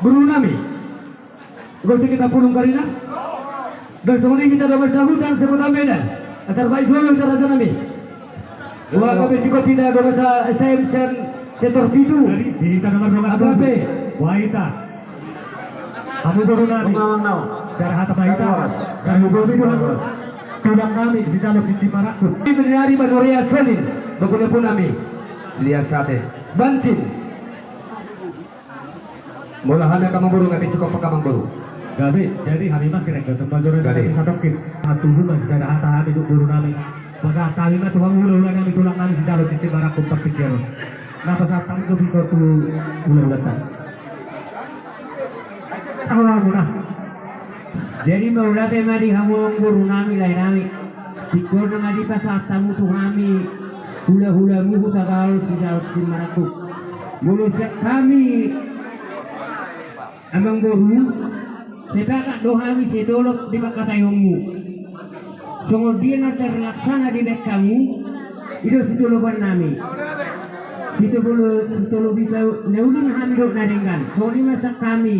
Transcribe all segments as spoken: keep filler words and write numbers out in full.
Boru nami. Gosip kita pulung karina. Dang songon i hita dongan sahuta sekota Medan. Asa bahen jolo hita raja nami. Wah, kami sikop hita dongan sa S T M sian sektor pitu. Di hita nomor dua belas. Apa pe? Wah, hita. Hamu boru nami. Sian hata bahita. Sian boru nami. Tulang nami sijalo cincin marangkup. Di benar-benar manorea sonin. Bakune pun nami. Lias sate. Bancin. Molo hami angka amangboru gabe sikop angka amangboru. Gabe, jadi hami ma sirengga tu majora. Gabe. Hami satongkin. Atubu ma sisada hata hami tu boru nami. Pasahat hami ma tu hamu hulahula nami tulang nami sijalo cincin marangkup partingkian. Na pasahat hami jo piko tu hulahulanta. Tahu hamu na. Jadi mauliate ma di hamu amangboru nami lae nami. Tingkos na ma dipasahat hamu tu hami hulahulamu Hutagaol sijalo cincin marangkup. Molo sian hami amangboru, sepakat do hami sai tolop di pangkataionmu. Songon dia na terlaksana dibahen hamu, i do sitolopan nami. Sitolo, sitolopi na uli ma hami dohot na denggan. Songon i ma sian hami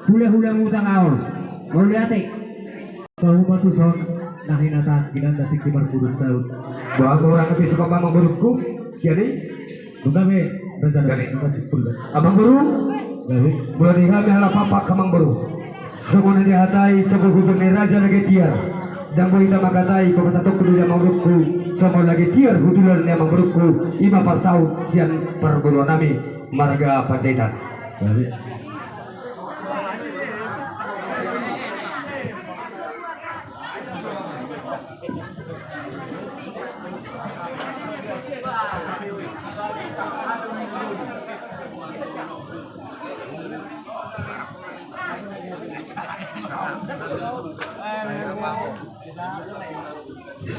hulahulamu Hutagaol. Mauliate. Pauma tu son na hinatangkinan na tingki marpudun saut. Boha murang na pisuk apa amangborungku? Sian i? Nunga be. Gabe. Amangboru. Gabe. Molo di hami halak Pakpak amangboru. Songon na dihatai songon hudul ni raja lage tiar. Dang boi hita mangkatai, hupasahat do di amangborungku songon lage tiar hudulan ni amangborungku, i ma parsaut sian parboruon nami marga Panjaitan. Gabe.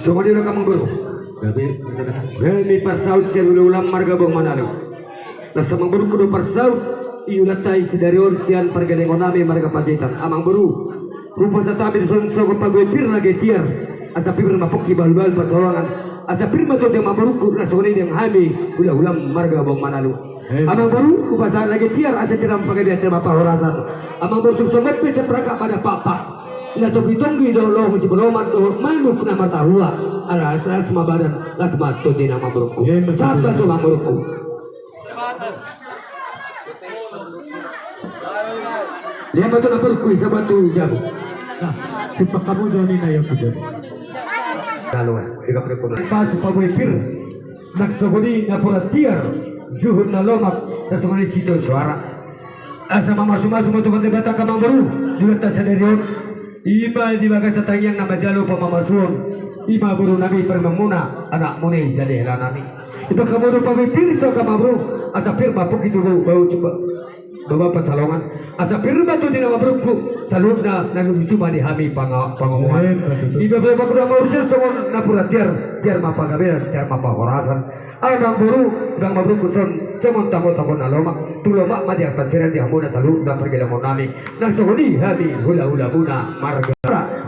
Songon i do angka amangboru. Gabe. Hami parsaut sian hulahulam marga Buang Manalu. Las amangborungku do parsaut i hulanta i sadari on sian pargellengon nami marga Panjaitan. Amangboru, hupasahat hami do songon pabue pir lage tiar. Asa pir ma pongki bahulbahul pansalongan. Asa pir ma tonti amangborungku, las songon i dang hami hulahulam marga Buang Manalu. Amangboru, hupasahat lage tiar asa tiar ma panggabean tiar ma parhorasan. Amangboru, tung songon pe sian perangkat ma na Pakpak, na tonggitonggi dohot lomo sipaloman dohot manuk na martahua. Ala las ma badan, las ma tondi nang amangborungku. Sahat ma tu amangborungku. Lihat ma tu amangborungku, sahat ma tu jabu. Nah, simpak hamu jo ni na ia puja. Lalu, eh, tiga puluh. Pas pabue pir. Nang songon i napuran tiar, juhut na lomak, nang songon i sitio soara. Asa mamasumasu ma Tuhan Debata angka amangboru di hulanta sadari on. I ma di bagasan tangiang na manjalo pamamasuon. I ma boru nami parumaenmuna, anakmuna i jadi hela nami. Ibaen hamu do pabue pir so angka amangboru, asa pir ma pongki tu bahu, bahu, bahu pansalongan. Asa pir ma tondi nang amangborungku, saluhutna na nunga juma di hami panga-, pangomoan. Ibaen hamu do amangboru songon napuran tiar, tiar ma panggabean, tiar ma parhorasan. Amangboru, dang amangborungku son, songon tabo-tabo na lomak, tung lomak ma di angka siran di hamuna saluhutna pargellengon nami. Nang songon i hami hulahulamuna marga.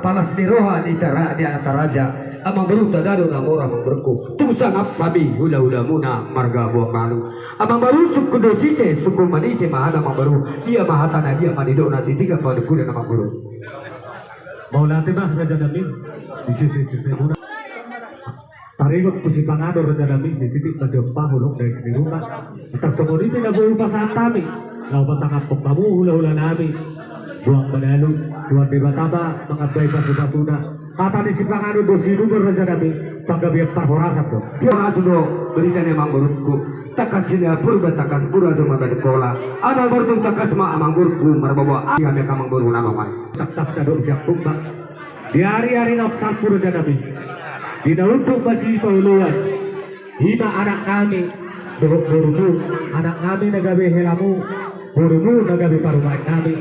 Palas ni roha ni tara-, ni anak taraja. Amangboru, tanda do na mora amangborungku. Tung sangap hami hulahulamuna marga Buang Manalu. Amangboru, sungkun do sise, sungkun manise ma hata amangboru. Dia ma hatana, dia ma nidokna, di tingki panungkunan amangboru. Mauliate ma raja nami. Di sise-sisemuna. Taringot tu sipanganon raja nami, sititi ma siompa, holong dari sini rumah. Tong songon i pe na boi hupasahat hami. Laho pasangaphon hamu hulahula nami Buang Manalu, Tuhan Debata ma mangambai pasupasuna. Hata ni sipanganon do sinuman raja nami, panggabean parhorasan do. Parhorasan do berita ni amangborungku. Tangkas si Purba, tangkas Purba tu manggatik hola. Amangboru, tung tangkas ma amangborungku marboaboa. Hami angka amangboru na mamai. Tangkas na dohot siampung ma. Di ari-ari naung salpu raja nami. Di na unduk masipaoloan. I ma anak nami dohot borumu, anak nami na gabe helamu, borumu na gabe parumaen nami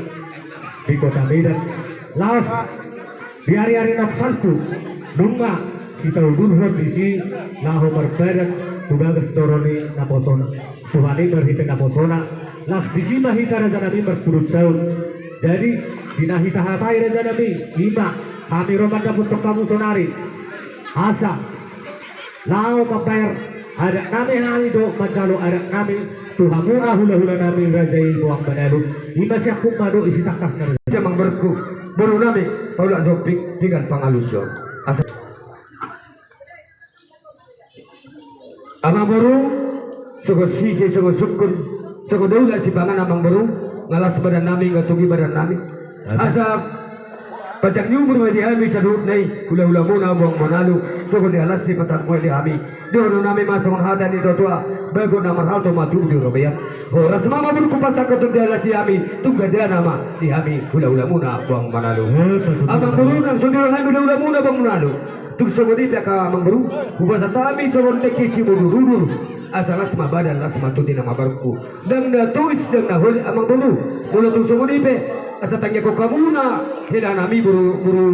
di kota Medan. Laos di ari-ari naung salpu, nunga hita udurhon disi laho marpadan tu bagas joro ni naposona. Tuhan i marhite naposona, laos disi ma hita raja nami marpudun saut. Jadi, di na hita hatai raja nami, i ma, hami ro mandapothon hamu sonari. Asa laho mambayar adat nami hami dohot manjalo adat nami Tu hamuna hulahula nami raja i Boang Manalu, ima siangkup ma dohot sitangkasna raja. Amang boruku, boru nami, paulak jompik, pinggan pangalusion. Asa Amang boru, songon sise, songon sungkun, songon daula sipanganon amang boru, nga las badan nami, nga tugi badan nami. Amin. Asa panjang ni umur ma di hami saluhutna i, hulahula muna Boang Manalu, songon dia las ni pasahat muna di hami. Dohonon nami ma songon hata ni tuatua, bagot na marhalto ma tubu di robean. Horas ma amang boru hupasahat tu dia las di hami, tung gandana ma di hami hulahula muna Boang Manalu. Amang boru, nang songon dia hami hulahula muna Boang Manalu. Tung songon i pe angka amang boru, hupasahat hami songon dengke simudurudur. Asa las ma badan, las ma tuti na mambaruku. Ndang na tois, ndang na holit amang boru. Molo tung songon i pe, asa tangiangkon hamuna hela nami boru, boru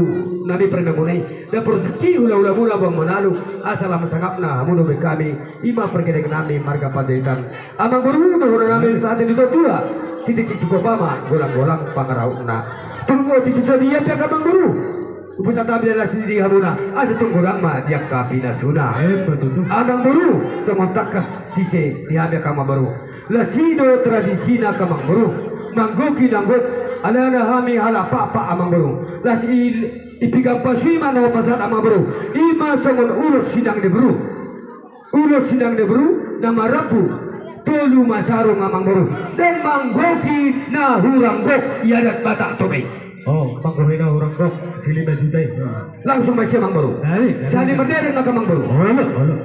nami parumaen muna i. Dapot rejeki hulahula muna Boang Manalu. Asa lam sangapna hamu dohot hami. Ima pargeleng nami marga Panjaitan. Amang boru, dohonon nami hata ni tuatua. Sititi sikopa ma, golanggolang pangarahutna. Tung boti so sadia pe angka amang boru. Hupasahat hami las di hamuna, asa tung godang ma di angka pinasuna. Amang boru, songon tangkas sise di hami angka amang boru. Las i do tradisina angka amang boru. Manggohi na gok, alana hami halak Pakpak amang boru. Las i, i pinggan pasu i ma na hupasahat amang boru. Ima songon ulos sinang ni boru. Ulos sinang ni boru na marambu tolu masarung amang boru. Dang manggohi na hurang gok i adat Batak Toba i. O, manggohi na hurang gok, si lima juta i. Langsung ma sian amang boru. Sali mardereng ma angka amang boru. Olo, olo.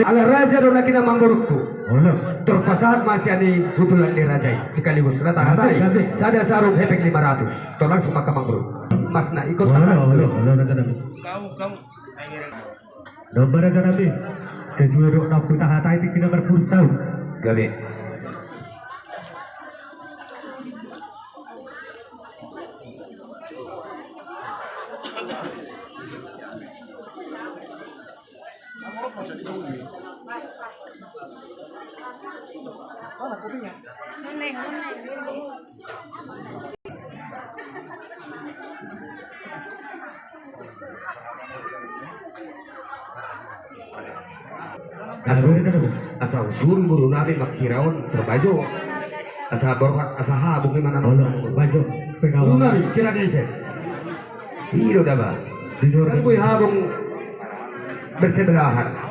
Ala raja do nangkin amang boruku. Olo. Tor pasahat ma sian i hutulan ni raja i. Sekaligus na tahatai. Sada sarung hepeng lima ratus. Tor langsung ma angka amang boru. Mas na ikut atas tu. Olo, olo, raja nami. Domba raja nami, sesuai dohot na hutahatai tingki na marpudun saut. Gabe. Asa, asa husuru boru nami manghira on, tarbajo. Asa borhat, asa habong i ma na. Olo, bajo. Boru nami, hira ni ise? I do da ba. Di jor. Kan boi habong bersebelahan.